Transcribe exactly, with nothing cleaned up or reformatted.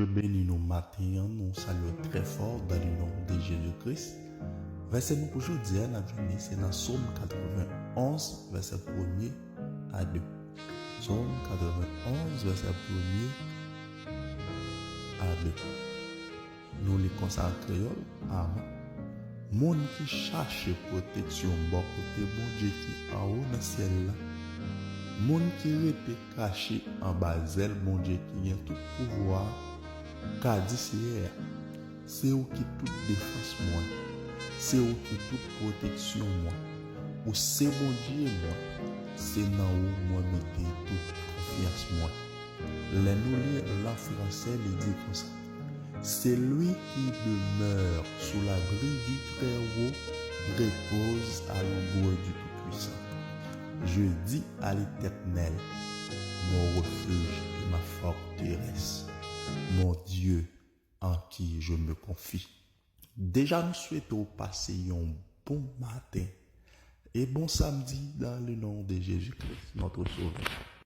Je beni nou maten an, nou salye w trè fò dans le nom de Jésus-Christ. Vèsè nou pou jodi a, n ap jwenn li, se nan Sòm katrevenonz, vèsè premye a de. Sòm katrevenonz, vèsè premye a de. Nou li konsa an kreyòl, amen. Moun ki chache pwoteksyon bò kote Bondye ki anwo nan syèl la, moun ki rete kache anba zèl Bondye ki gen tout pouvwa a, ka di Seyè a, se ou ki tout defans mwen, se ou ki tout pwoteksyon mwen, ou se Bondye mwen, se nan ou mwen mete tout konfyans mwen. Lè nou li l an fransè, li di konsa, Celui qui demeure sous l'abri du Très-Haut repose à l'ombre du Tout-Puissant. Je dis à l'Éternel, mon refuge et ma forteresse, mon Dieu en qui je me confie. Deja nou swete w pase yon bon maten e bon samdi dans le nom de Jésus-Christ, notre Sauveur.